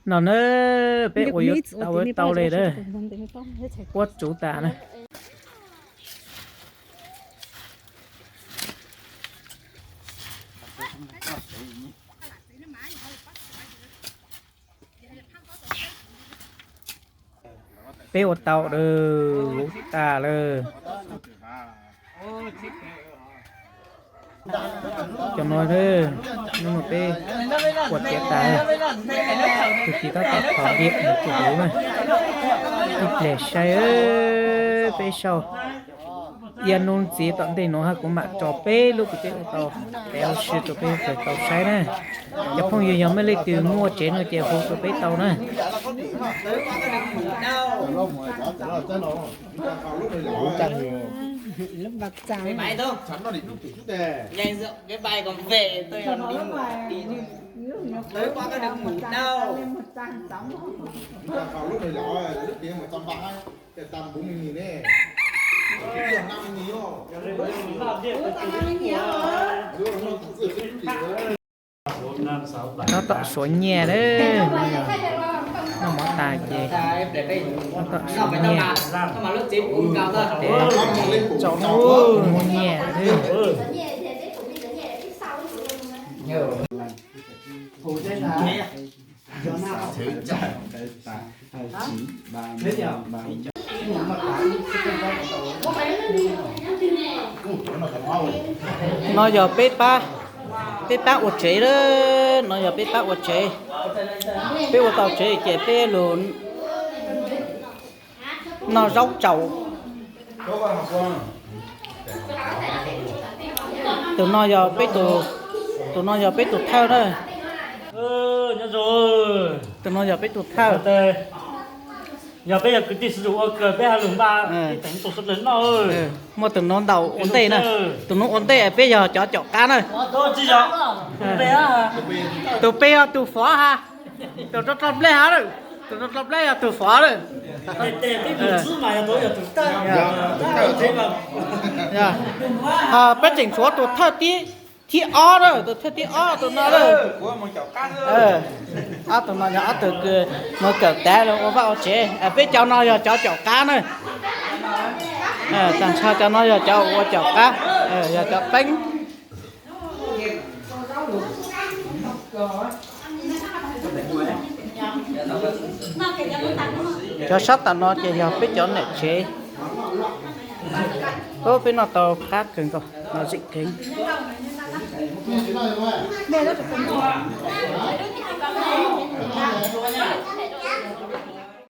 No na, peb ua yuav tau, tau li na. Puab tsuv tas na. Peb ua tau lawm, huv tas lawm. Cov no, hnub no peb ua tiav tas, tus txiv tab tom thov diam tus huv na. Ib pliag saib, peb sau. Ib hnub ntxiv tom ntej no hab kuv mam tso peb lub kws peb ua tau, peb ua si rau peb tau saib na. Cov phooj ywg yog muaj leej twg muaj tsev no ces hu rau peb tau na. Tab tom suav nyiaj lawm, noj mov tas ces tab tom suav nyiaj. Muab nyiaj lawm. No yog peb pab, peb pab ua tsev lawm, no yog peb pab ua tsev. Peb ua tau tsev ces peb lug noj zaub tsaus. Tus no yog peb tus, tus no yog peb tus thawj na. Tus no yog peb tus thawj. Yog peb yog kwv tij sawv daws ua kawg peb hab lug npaj ib teev tus sawv daws noj. Muaj tus no ntaus ua ntej na, tus no ua ntej, peb yog cov caum qab na. Tus peb yog tus fov has, tus rau rau nplej has lawm, tus rau rau nplej yog tus fov lawm. Ho peb tseem tshuav tus thawj thib ob na, tus thawj thib ob tus no lawm. Ob tug no yog ob tug kws mus kawm tav los ua vaj ua tsev, peb cov no yog cov caum qab na. Tag nrho cov no yog cov ua caum qab, yog cov peeb. Cov sab tom no ces yog peb cov niam tsev. Peb noj tau qab kawg nkaus, no zim kheev.